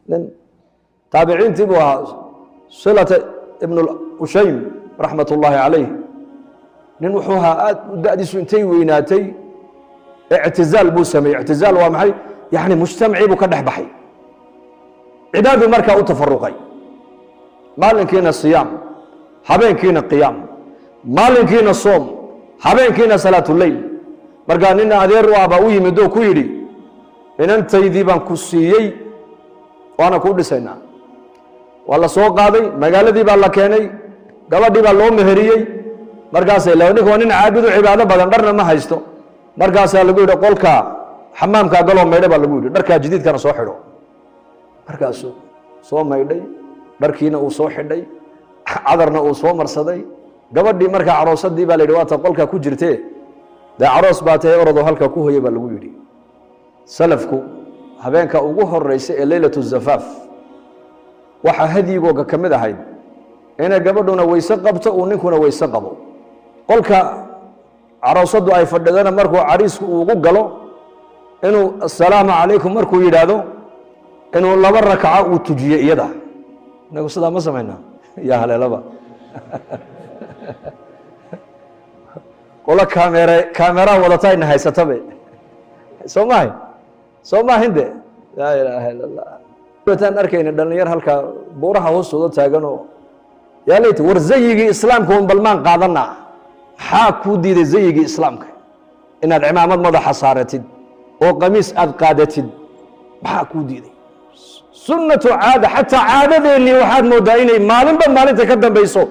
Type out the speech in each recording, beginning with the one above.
Nin taabiciintii buu ahaa, Silata Ibn Ushaym, raxmat ullaahi calayh. Nin wuxuu ahaa aad da'diisu intay weynaatay ictizaal buu sameeyey. Ictizaal waa maxay? Yani mujtamacii buu ka dhex baxay, cibaadu markaa u tafaruqay. Maalinkiina siyaam, habeenkiina qiyaam, maalinkiina soom, habeenkiina salaatuleyl. Markaa nin adeer u ah baa u yimid oo ku yidhi: "Inantaydii baan ku siiyey, waana kuu dhisaynaa." Waa la soo qaaday, magaaladii baa la keenay, gabadhii baa loo meheriyey. Markaasay ninka waa nin caabidu, cibaado badan, dharna ma haysto. Markaasaa lagu yidhi: "Qolka xamaamkaa galoo maydha," baa lagu yidhi, "dharkaa jadiidkana soo xidho." Markaasuu soo maydhay, dharkiina uu soo xidhay, cadarna uu soo marsaday. Gabadhii markaa caroosadii baa la yidhi: "Waata qolkaa ku jirtee, dee caroos baa tahay, orodoo halkaa ku hoya," baa lagu yidhi. Salafku habeenka ugu horeysa ee leylatu zafaaf waxaa hadyigooga ka mid ahayd inay gabadhuna weyse qabto, uu ninkuna weyse qabo. Qolka caroosaddu ay fadhidana markuu cariisku ugu galo, inuu "Assalaamu calaykum" markuu yidhaahdo, inuu laba rakaco uu tujiyo iyada. Inagu sidaa ma samaynaa? Yaa haleelaba qolo kaamere kaameraa wadatayna haysatabe, soo mahay? Soo maahin de? Laa ilaaha illa Allah. Wataan arkayna dhalinyar halkaa buuraha hoostooda taaganoo, yaa leyt, war zayigii islaamka un balmaan qaadanaa. Maxaa kuu diiday zayigii islaamka inaad cimaamad madaxa saaratid oo qamiis aad qaadatid? Maxaa kuu diiday? Sunnatu caada, xataa caadadeennii waxaad mooddaa inay maalinba maalinta ka dambayso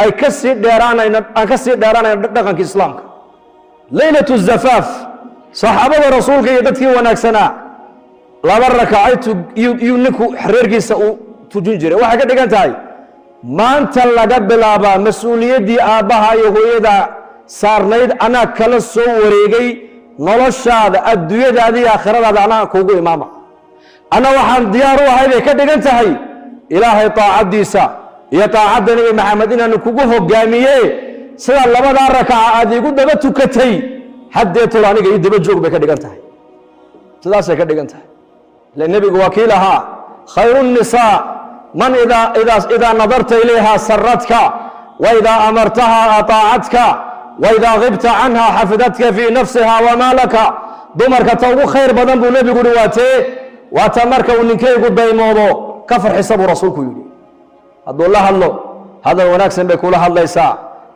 ay ka sii dheeraanayno, aan ka sii dheeraanayno dhaqanka islaamka. Leylatu zafaaf, saxaabada rasuulka iyo dadkii wanaagsanaa laba rakacay iyuu ninku reerkiisa uu tujin jiray. Waxay ka dhigan tahay maanta laga bilaabaa mas-uuliyaddii aabbaha iyo hooyada saarnayd anaa kala soo wareegay. Noloshaada, adduunyadaada iyo aakhiradaada anaa kuugu imaama. Anna waxaan diyaar u ahay bay ka dhigan tahay Ilaahay taacaddiisa iyo taacadda Nebi Maxamed inaanu kugu hogaamiye. Sida labadaa rakaca aad iigu daba tukatay, haddeetol aniga ii daba joog bay ka dhigan tahay. Sidaasay ka dhigan tahay. Ile nebigu waa kii lahaa: "Khayru الnisaa man idaa nadarta ilayha saratka, wa idaa amartaha ataacatka, wa idaa gibta canha xafidatka fii nafsiha wamaa laka." Dumarka ta ugu khayr badan, buu nebigu yihi, waa tee? Waa ta marka uu ninkaygu daymoodo ka farxisa, buu rasuulku yidhi. Hadduu la hadlo, hadal wanaagsan bay kula hadlaysaa.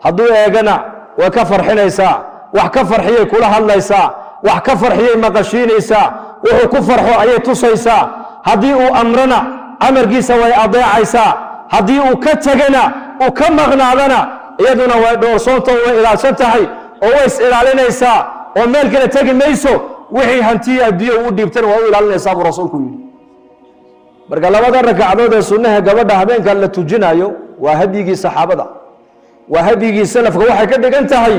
Hadduu eegana, way ka farxinaysaa. Wax ka farxiyay kula hadlaysaa, wax ka farxiyay maqashiinaysaa, wuxuu ku farxo ayay tusaysaa. Haddii uu amrana, amarkiisa way adeecaysaa. Haddii uu ka tegana, uu ka maqnaadana, iyaduna way dhowrsoonta, way ilaalsan tahay oo way is ilaalinaysaa oo meel kale tegi mayso. Wixii hantiya adduunya uu dhiibtana waa u ilaalinaysaa, buu rasuulku yidhi. Marka labada rakacdood ee sunnaha gabadha habeenkan la tujinayo waa hadyigii saxaabada, waa hadyigii salafka. Waxay ka dhigan tahay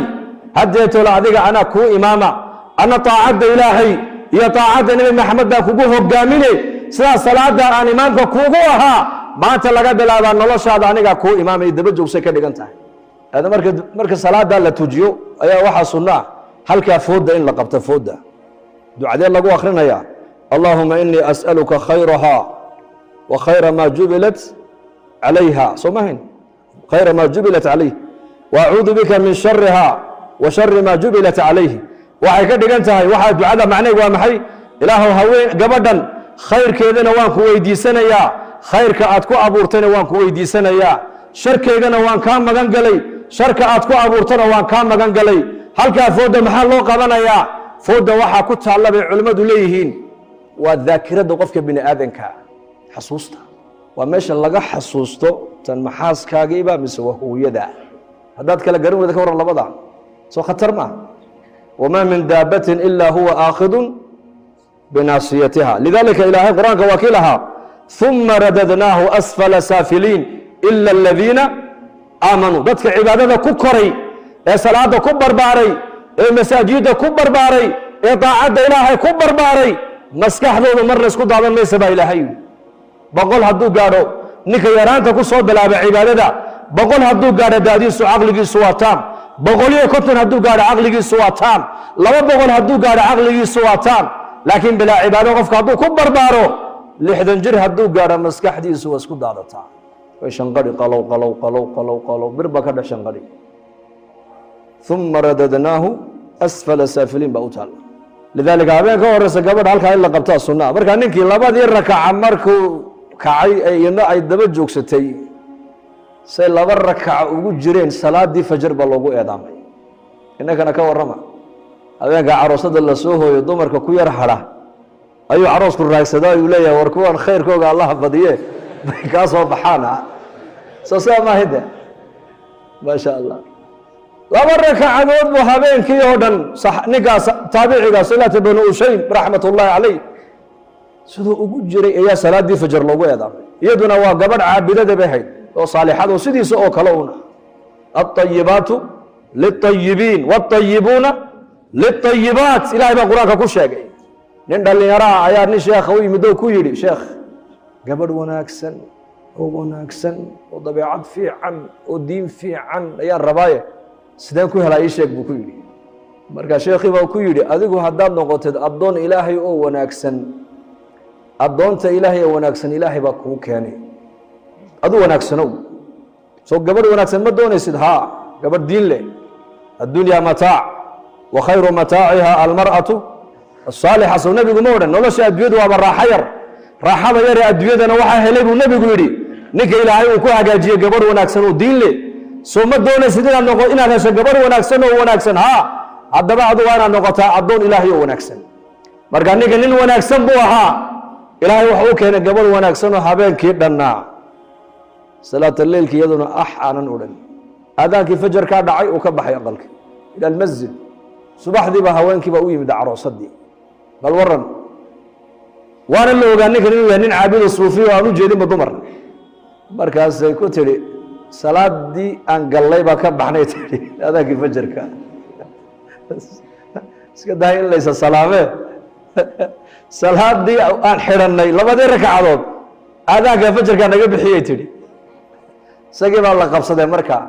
haddeetoola adiga anaa kuu imaama, ana taacadda Ilaahay iyo taacadda Nebi Maxamed baa kugu hogaamine. Sidaa salaada aan imaamka kuugu ahaa, maanta laga bilaabaa noloshaada anigaa kuu imaamay, daba joogsay ka dhigan tahay. Hada marka salaada la tujiyo ayaa waxaa sunno ah halkaa foodda in la qabto. Foodda ducadee lagu akrinaya? "Allahuma inii as'aluka khayraha wa khayra ma jubilat calayha," soo mahayn? "Khayra ma jubilat calayh, wa acuudu bika min shariha wa shari ma jubilat calayh." Waxay ka dhigan tahay, waxaa ducada macnaheed waa maxay? Ilaahow, haween gabadhan khayrkeedana waan ku weydiisanayaa, khayrka aad ku abuurtayna waan ku weydiisanayaa, sharkeygana waan kaa magan galay, sharka aad ku abuurtana waan kaa magan galay. Halkaa foodda maxaa loo qabanayaa? Foodda waxaa ku taalla, bay culimmadu leeyihiin, waa daakiradda qofka bini aadanka, xasuusta. Waa meesha laga xasuusto tan maxaaskaagiiba mise waa hooyada. Haddaad kala garan weyda, ka warran labada? Soo khatar ma? Wamaa min daabatin ilaa huwa aakhidun binaasiyatiha. Lidalika ilaahay qur-aanka waa kii lahaa: "Uma radadnaahu asfala saafiliin ila aladiina aamanuu." Dadka cibaadada ku koray, ee salaada ku barbaaray, ee masaajidda ku barbaaray, ee daacadda Ilaahay ku barbaaray, maskaxdoodu marna isku daadan maysa, baa Ilaahay yidhi. 100 hadduu gaadho ninka yaraanta ku soo bilaaba cibaadada, 100 hadduu gaadho daadiisu, caqligiisu waa taam. 150 hadduu gaadho, caqligiisu waa taam. 200 hadduu gaadho, caqligiisu waa taam. Laakiin bilaa cibaado qofka hadduu ku barbaaro 60 jir hadduu gaadho maskaxdiisu waa isku daadataa, way shanqadhi, qalow qalow qalow qalow qalow, bir baa ka dhex shanqadhi. ثم رددناه أسفل سافلين baa u taalla. لذلك habeen ka horeysa gabadha halkaa in la qabtaa sunnaa. Markaa ninkii labadii rakaca markuu kacay ee iyadna ay daba joogsatay, say laba rakaca ugu jireen, salaadii fajar baa loogu eedaamay. Innakana ka warrama, habeenka caroosada la soo hooyo, dumarka ku yar hadha ayuu caroosku raagsadaa, ayuu leeyahay: "War kuwan khayrkooga Allaha badiye bay kaa soo baxaan." Soo sidaa maahide? Maa sha Allah, laba rakacadood buu habeenkii oo dhan ninkaas taabiciga Silata bnu Ushaym رحمة الله عليه siduu ugu jiray ayaa salaadii fajar loogu eedaamay. Iyaduna waa gabadh caabidada bay hayd oo saalixad oo sidiisa oo kale una. الطيبات للطيبين والطيبون للطيبات, ilahay baa Qur-aanka ku sheegay. Nin dhallinyaro ah ayaa nin sheekha u yimid oo ku yidhi: "Sheekh, gabadh wanaagsan oo wanaagsan oo dabeecad fiican oo diin fiican ayaan rabaaye, sideen ku helaa? Ii sheeg," buu ku yidhi. Marka sheekhii baa ku yidhi: "Adigu haddaad noqotid addoon Ilaahay oo wanaagsan, addoonta Ilaahay oo wanaagsan Ilaahay baa kuu keenay. Adu wanaagsanow. Soo gabadh wanaagsan ma doonaysid? Haa, gabadh diin leh. الدنيا متاع وخير متاعها المرأة الصالحة." Sow nebigu ma odhan? Nolosha adduunyadu waaba raaxo yar, raaxada yar ee adduunyadana waxaa helay buu nebigu yidhi ninka Ilaahay uu ku hagaajiyey gabadh wanaagsan oo diin leh. Soo ma doonaysid inaad noqo, inaad hesho gabadh wanaagsan oo wanaagsan? Haa. Haddaba adu waa inaad noqotaa addoon Ilaahay oo wanaagsan. Marka ninka nin wanaagsan buu ahaa. Ilaahay waxa u keenay gabadh wanaagsan oo habeenkii dhannaa salaata leylka iyaduna ax aanan odhan. Aadaankii fajarkaa dhacay, uu ka baxay aqalka إلى المسجد. Subaxdiiba haweenkiibaa u yimid caroosadii: "Bal waran." Waana la ogaa ninkan inuu yahay nin caabido suufiya oo aan u jeedinba dumar. Markaasay ku tidhi: "Salaadii aan gallay baa ka baxnay," tidhi, "aadaankii fajarka. Iska dahay in laysa salaamee, salaadii aan xidhannay labadii ragcadood aadaanka fajarkaa naga bixiyey," tidhi. Isagii baa la qabsadee markaa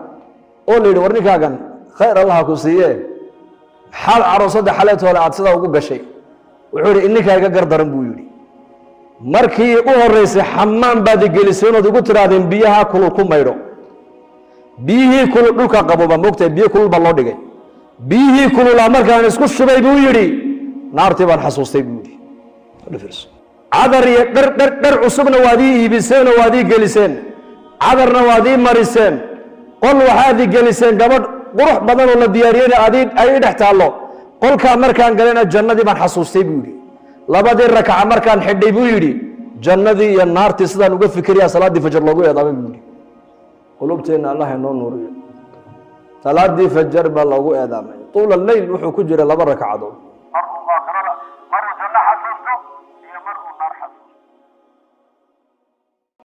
oo la yidhi: "War ninkaagan khayr Allaha ku siiye, maxaad caroosadda xaleetoole aad sidaa ugu gashay?" Wuxuu yidhi: "Ininkaa iga gardaran," buu yidhi. "Markii u horreysay xamaam baad igeliseen ood igu tidhaahdeen biyaha kulul ku maydho. Biyihii kulul dhulka qabooba, moogtahay, biyo kulul baa loo dhigay. Biyihii kululaa markaan isku shubay," buu yidhi, "naartii baan xasuustay," buu yidhi. "Cadar iyo dhar dhar dhar cusubna waad ii iibiseen oo waad ii geliseen, cadarna waad ii mariseen. Qol waxaad ii geliseen gabadh qurux badan oo la diyaariyeyna adii ay i dhex taallo. Qolkaa markaan galayna jannadii baan xasuustay," buu yidhi. "Labadii rakaca markaan xidhay," buu yidhi, "jannadii iyo naartii sidaan uga fikirayaa salaaddii fajar loogu eedaamay," buu yidhi. Qulubteenna Allah inoo nuuriyo. Salaadii fajar baa loogu eedaamay. طول الليل wuxuu ku jiray laba ragcadood. Maruu aakhirada, maruu janno xasuusto iyo maruu naar xasuusto.